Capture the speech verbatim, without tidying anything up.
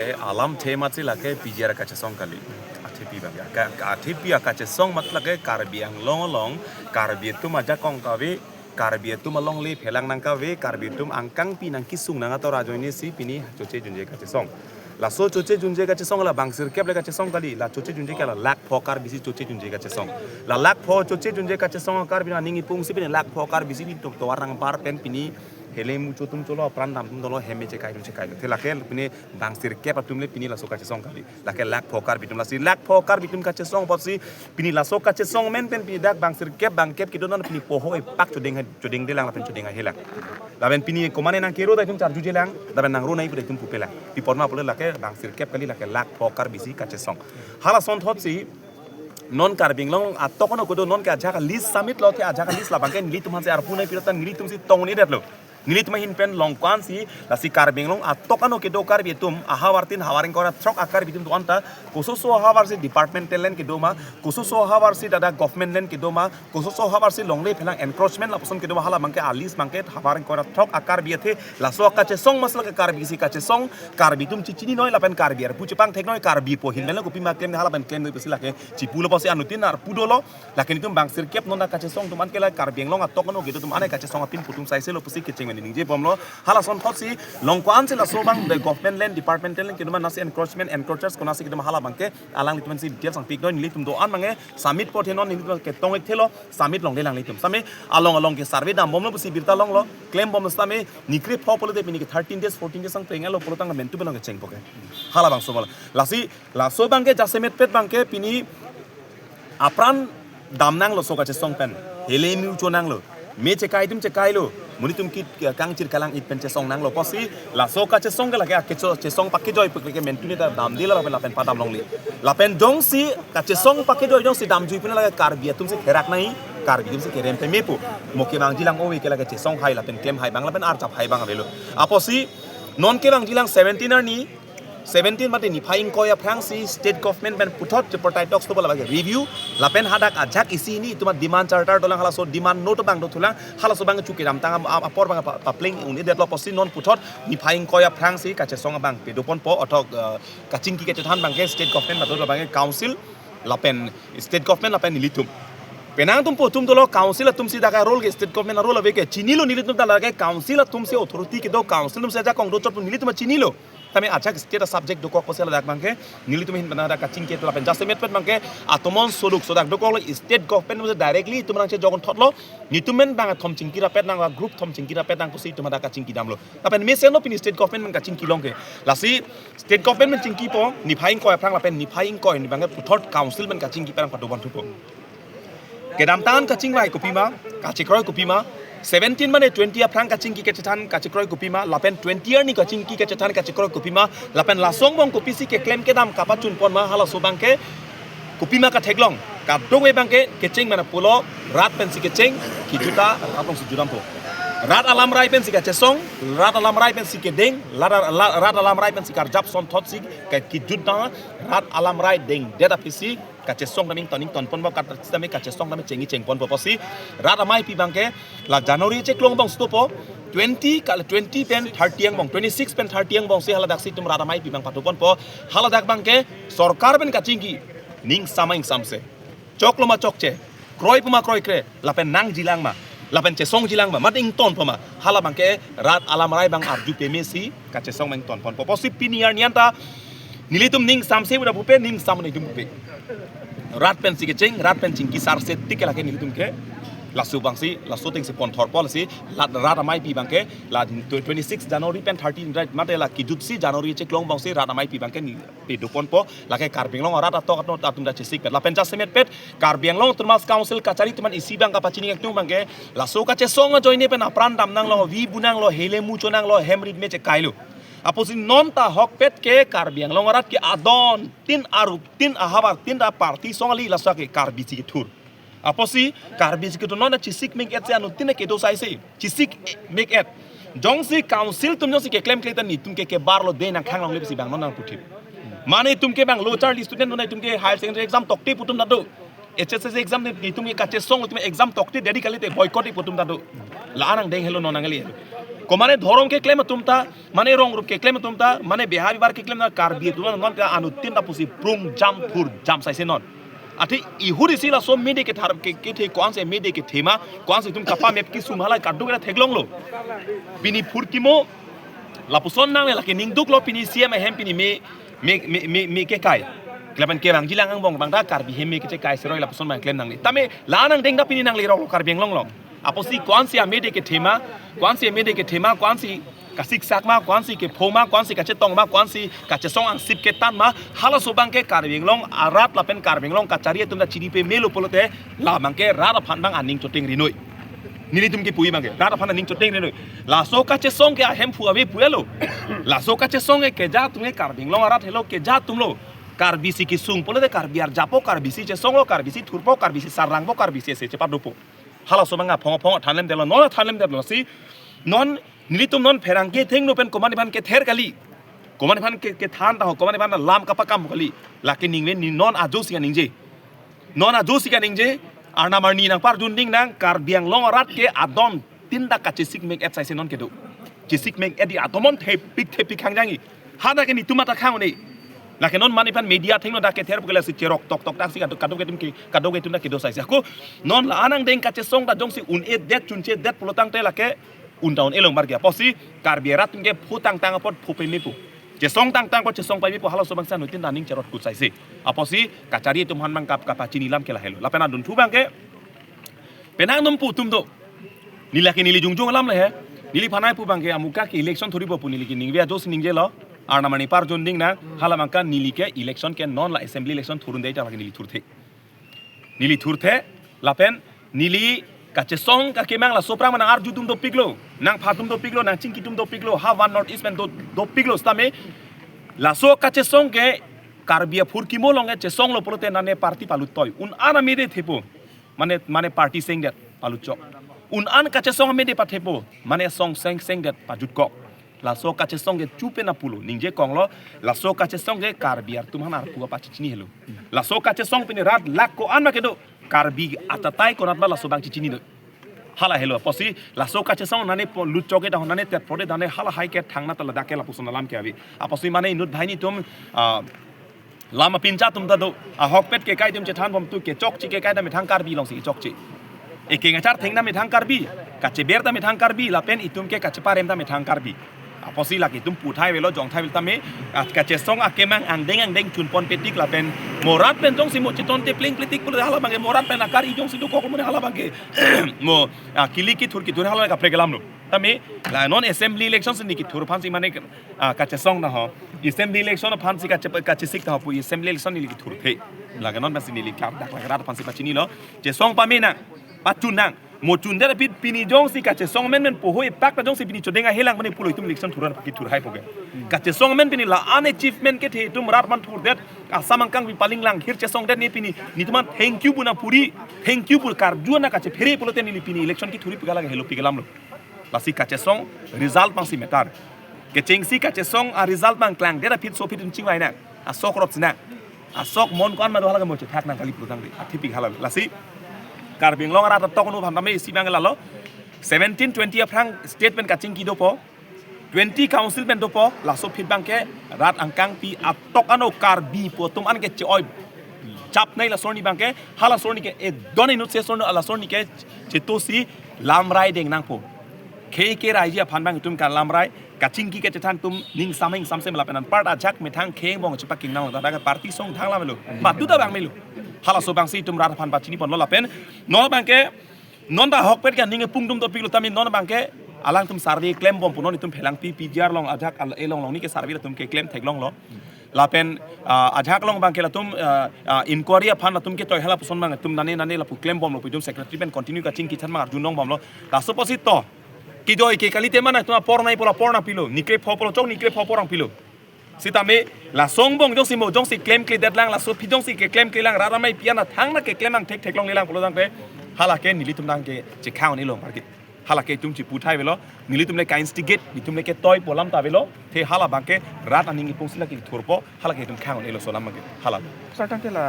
Eh, alamthe amatsi lake P G R kachesong kali. Athepi abang. Ka, ka athepi akachesong amat lake Karbi Anglong along, Karbi atum ajakong kave, Karbi atum alongle phelang nangkave, Karbi atum angkangpi nangkesung nang ator ajoinesi pini choche junje kachesong. Laso choche junje kachesong la bang sirkep le kachesong kali, la choche junje ke la lakh pho Karbi si choche junje kachesong. La lakh pho choche junje kachesong Karbi nangning ipung si pini lakh pho Karbi si pini tok tovar nangbar pen pini hele mucho atum cholo, apran dam atum cholo, hem me chekai atum chekailo. Te lake pini bang sirkep atum le pini laso kachesong kali. Lake lakh pho Karbi atum, lasi lakh pho Karbi atum kachesong apotsi pini laso kachesong amen pen pini dak bang sirkep bang kep kedo non pini poho epak chodeng hai, chodengdelang lapen chodeng haihelang. Lapen pini komane nangkero ta itum charjujelang, lapen nangro nai pu ta itum pupelang. Pi apot ma pule lake bang sirkep kali, lake lakh pho Karbi si kachesong. Hala asonthotsi non Karbi Anglong atok ano kedo non ke ajak list submit lo, ke ajak list labang ke nelitum aphansi arpu nai pilo ta nelitum si tong-un-edetlo. Nelitum ahin pen long ko-ansi, lasi Karbi Anglong atok ano kedo Karbi atum ahavar tin havar ingkoi ra throk a-Karbi atum do-an ta, kososo ahavar si departmental land kedo ma, kososo ahavar si dak government land kedo ma, kososo ahavar si longle phelang encroachment lapuson kedo ma, hala abang ke a-list abang ke havar ingkoi ra throk a-Karbi athe, laso akachesong amatsi lake Karbi si kachesong, Karbi atum chechinidun lapen Karbi arpu chepangthekdun, Karbi apo ahin pen le kopima klem hala pen klemdun pusi lake chipulo pusi anuttin arpu dolo. Lake nelitum bang sirkep non akachesong atum an ke la Karbi Anglong atok ano kedo atum an kachesong apin pu atum saiselo pusi kecheng meni ningjebomlo. Hala asonthotsi long ko-ansi laso abang the government land, departmental land kedo ma, nasi encroachment, encroachers konatsi kedo ma, hala abang ke alanglitum aphansi details nangpidun, nelitum do-an abang ke submit apot he non nelitum ketong-ik thelo, submit longlelang nelitum. Sami along along ke survey dambomlo pusi birta longlo, klembomlo sami nikre pho pulote pini ke thirteen days, fourteen days ang tengelo pulo tang mentu belong kecheng poke. Hala abang sobal. Lasi laso abang ke jasemetpet abang ke pini apran damnanglo laso kachesong pen. Hele mucho nanglo. Me chekai atum chekailo. Monit atum kit kangchir kalang-it pen chesong nanglo. Pusi laso kachesong ke lake akecho chesong pakejoi pik lake mentu ne ta damdelo lapen lapen padam longle. Lapen jongsi kachesong pakejoi jongsi damjui pine lake Karbi atum si therak nai, Karbi atum si kerem peme pu. Mo kevangjilang ove ke lake chesong hai lapen klem hai abang lapen arjap hai abang avelo. Apotsi non kevangjilang seventeen arni, seventeen mate niphai ingkoi aphrangsi state government pen puthot tripartite talks to bola bagi review, lapen hadak ajak isi hini itum a-demand charter dolang, halaso demand note abang dothulang, halaso abang chuke damtang am, am, apor abang pa, papleng un-edetlo pusi non puthot niphai ingkoi aphrangsi kachesong abang pedoponpo, othok, eh, kachingki kachethan abang ke state government lapen abang ke council lapen state government lapen nelitum. Penang atum pu atum dolo, council atum si dak a-role ke state government a-role ave ke chinilo, nelitum ta lake council atum si authority kedo, council atum si ajakong dochot pu nelitum chinilo. Tame ajak state a-subject dokok pusi ladak abang ke nelitum ahin pen dak kachingki lapen jasemetpet abang ke atomon soluk so dak dokoklo, state government atum si directly itum nangchejokon thotlo, nelitum men abang thom chingki rapet nang, group thom chingki rapet nang pusi itum dak kachingki damlo. Lapen mesen lo pini state government pen kachingki long ke. Lasi state government pen chingkipo niphai ingkoi aphrang lapen niphai ingkoi arni abang ke puthot council pen kachingki pen padobon thupo. Kedamtang kachingvai kopima, kachekroi kopima, seventeen mane twenty aphrang kachingki kachethan kachekroi kopima, lapen twenty arni kachingki kachethan kachekroi kopima, lapen laso angbong kopisi keklem kedam kapachunpon ma, halaso abang ke kopima katheklong, kadokave abang ke kecheng mane pulo, rat pensi kecheng, kejut ta rat alongsi jutdampo. Rat alamrai pensi kachesong, rat alamrai pensi kedeng, rat, rat, rat alamrai pensi karjap asonthotsi ke, kejut ta rat alamrai dengdet aphisi kachesong tame ington ingtonponpo, kat tame kachesong tame chengji chengponpo pusi rat ameipi abang ke la January cheklong angbong stopo, twenty kal twenty pen thirty angbong, twenty-six pen thirty angbongsi haladaksi itum rat ameipi abang patoponpo. Haladak abang ke sorkar pen kachingki ning samai ingsamse, choklo ma chokche, kroi pu ma kroikre, lapen nangjilang ma, lapen chesongjilang ma, mate ingtonpo ma, hala abang ke rat alamrai abang arju pemesi kachesong abang ingtonponpo pusi pini arni anta nelitum ning samse pu ta pupe, ning sam nelitum pupe. Rat pensi kecheng, rat pen chingki sarse tik ke lake nelitum ke. Laso abangsi, laso atengsi ponthorpo lasi, lat, rat ameipi abang ke, la twenty-six January pen thirty, right, mate la kejutsi January cheklong angbongsi rat ameipi abang ke ni pedoponpo, lake Karbi Anglong arat atok atum ta chesikpet. Lapen jasemetpet, Karbi Anglong Autonomous Council kachari atum an isi abang kapachini atum abang ke, laso kachesong ajoine pen apran damnanglo, vi bunanglo, hele muchonanglo, hem rit me chekailo. Apotsi non ta ahokpet ke Karbi Anglong arat ke adon tin aruk tin ahavar tin ta party song kali, laso ke Karbi si kethur. Apotsi Karbi si kethur non ta chesik mek-et si anuttin kedo saise. Chesik mek-et. Jongsi council atum jongsi keklemkle ta nelitum ke kebarlo de nangkhanglongle pusi abang non nangputhip. Mane itum ke abang lo charli student mane itum ke higher secondary exam tokte pu atum ta do. H S S C exam nelitum ke kachesong, itum exam tokte dedi kalite boycott pu atum ta do. La-an angdeng helo non nangle. Ko mane dhorom keklem atum ta, mane rong rup keklem atum ta, mane behar bihar keklem ta Karbi atum non ta anuttin ta pusi prung jam phur jam saise non. Athe ihur isi laso mede kethar ke kethe ko-ansi mede kethe ma, ko-ansi itum kapamep kesung hala kaduk ra theklonglo. Pini phurkimo lapuson nangle, lake ningduklo pini C M ahem pini me me me me, me kekai. Kelaban kevangji lang angbong bang ta Karbi hem me kechekai seroi lapuson bang klem nangle. Tame la nangdeng ta pini nangleroklo Karbi Anglong along. Apotsi ko-ansi amede kethe ma, ko-ansi amede kethe ma, ko-ansi kasiksak ma, ko-ansi kepho ma, ko-ansi kachetong ma, ko-ansi kachesong angsip ketan ma, halaso abang ke Karbi Anglong arat lapen Karbi Anglong kachari atum ta chini pemelo pulote la abang ke rat aphan abang aning choteng rinoi. Nelitum kepu abang ke rat aphan aning choteng rinoi. Laso kachesong ke ahemphu ave pulo. Laso kachesong ke keja atum ke Karbi Anglong arat helo, keja atumlo. Karbi si kesung pulote Karbi arjapo, Karbi si chesonglo, Karbi si thurpo, Karbi si sarlangpo, Karbi si ese chepadopo. Halaso abang aphong aphong thanlemdetlo, non thanlemdetlo si. Non nelitum non pherangke thengno pen komat aphan kether kali. Komat aphan ke kethan ta ho, komat aphan lam kapakam kali. Lake ningve ni non ajo si kaningje. Non ajo si kaningje, arnam arni nangparjunding nang, Karbi Anglong arat ke adon tinta kachesik mek et saise non kedo. Chesik mek et di atomon thepik thepik hangjangji. Hada ke netum ata khang ne. Lake non mane aphan media thengno dak kether pukela si cherok tok tok dak si kaduk kaduk ketum ke kaduk ketum dak kedo saise. Ako non la anang deng kachesong ta jongsi un-edet chunchedet pulotangte lake un ta un-e long marke. Apotsi Karbi arat ke phu tangtang apot phu pemepo. Chesong tangtang apot chesong pemepo, halaso abang si anuttin ta aning cherot kut saise. Apotsi kachari atum aphan abang kap kapachini alam ke lahelo. Lapen adunthu abang ke penang num pu atum do. Neli lake neli jongjong alam le he. Neliphan ai pu abang ke amuka ke election thuripo pu neli ke ningve ajo si ningjelo. Arnam arni parjunding nang, hala abang ke neli ke election ke non la assembly election thurunde ta lake neli thurthe. Neli thurthe, lapen neli kachesong kakemang laso aphrang ma nang arju atum dopiklo, nangpha atum dopiklo, nangchingki atum dopiklo, ha One North East pen do, dopiklo sitame. Laso kachesong ke Karbi aphurkimo along ke chesonglo pulote nane party palut toi. Un-an amede thepo. Mane, mane party sengdet palutchok. Un-an kachesong amede pathepo. Mane song seng sengdet pajutkok. Laso kachesong ke chupe na pulo. Ningje konglo, laso kachesong ke Karbi atum aphan arpu apachechini helo. Laso kachesong pini rat lak ko-an ma kedo. Karbi atatai konat ma laso abang chechini do. Hala helo. Apotsi laso kachesong nane po lutchok ke ta ho, nane tet pode nane halahai ke thangna ta ladak ke lapuson alam ke ave. Apotsi mane inut banghini atum, ah, lam apincha atum ta do. Ahokpet kekai atum chethan bom tu kechokche kekai ta methang Karbi alongsi kechokche. Ekeng achar theng ta methang Karbi. Kacheber ta methang Karbi. Lapen itum ke kacheparem ta methang Karbi. Apotsi lake itum puthai avelo, jongthai avel tame, ah, kachesong akemang angdeng angdeng chunpon petik lapen mo rat pen jongsi mo cheton te pleng pletik pulo hala abang ke mo rat pen akari jongsi dokok mo hala abang ke mo, ah, kili kithur kithur hala kaprek alamlo. Tame la non assembly election si neli kethur aphansi mane, ah, kachesong ta ho. Assembly election aphansi kache, kachesik ta ho pu assembly election neli kethurthe. Lake non pensi neli klar dak lake rat aphansi pachinilo. Chesong pame nang, pachun nang. Mo chundet aphi pini jongsi kachesong amen pen pohoi pak ta jongsi pini chodeng ahelang mane pulo itum election thuran kethur hai poke. Kachesong amen pini la-an achievement kethe itum rat aphan thurdet. Assam angkang pi paling langhir chesongdet ne pini. Netum aphan thank you pu nangpuri, thank you pu karju nang kachephere pulote neli pini election kethuri pika lake helo pika alamlo. Lasi kachesong result abangsi matter. Kechengsi kachesong a result abang klangdet aphi so aphi itum chingvai nang. Asok rot si nang. Asok mon ko-an ma do hala ke mo chethak nang kali pulotangte. Athipik hala. Lasi Karbi Anglong arat atok nu aphan tame isi abang lalo. Seventeen twenty aphrang state pen kachingki dopo. Twenty council pen dopo. Laso aphi abang ke rat angkang pi atok ano Karbi pu atum an ke che-oi. Chap nai laso arni abang ke, hala laso arni ke, eh, don inut se laso arni, laso arni ke chetosi lamrai deng nangpo. Khei ke raiji aphan abang itum kalamrai, kachingki kachethan atum ning sameng samsem lapen anpar ajak methang khei angbong chepaking nang ta dak party song thang lamelo. Madu ta abang melo. Halaso abangsi itum rat aphan pachini ponlo lapen non abang ke, non ta ahokpet ke aning pung atum dopiklo tame non abang ke alangtum survey klem bom pu non itum phelang pi P G R along ajak al elong along ni ke survey atum keklem theklonglo. Lapen, ah, ajak along abang ke latum, ah, ah, inquiry aphan latum ketoi hala puson abang atum nane nane lapu klem bomlo pu itum secretary pen continue kachingki chan abang arjunong bomlo. Laso apotsi to. Kejoi ke kalite mana itum apor nai pu la apor nangpilo. Nikle pho pu la chok nikle pho apor nangpilo. Sitame laso angbong jongsi mo jongsi klemkledet lang laso aphi jongsi keklemkle lang rat amei pi an athang nang keklem angthek theklonglelang pulotangte hala ke nelitum abang ke chekhang ni long parkit. Hala ke itum chiputhai avelo, nelitum le ka-instigate, nelitum le ketoi pu alam ta avelo, te hala abang ke rat aning ipung si lake kethurpo, hala ke itum khang un-elo laso alam abang ke, hala. Sir, tangte la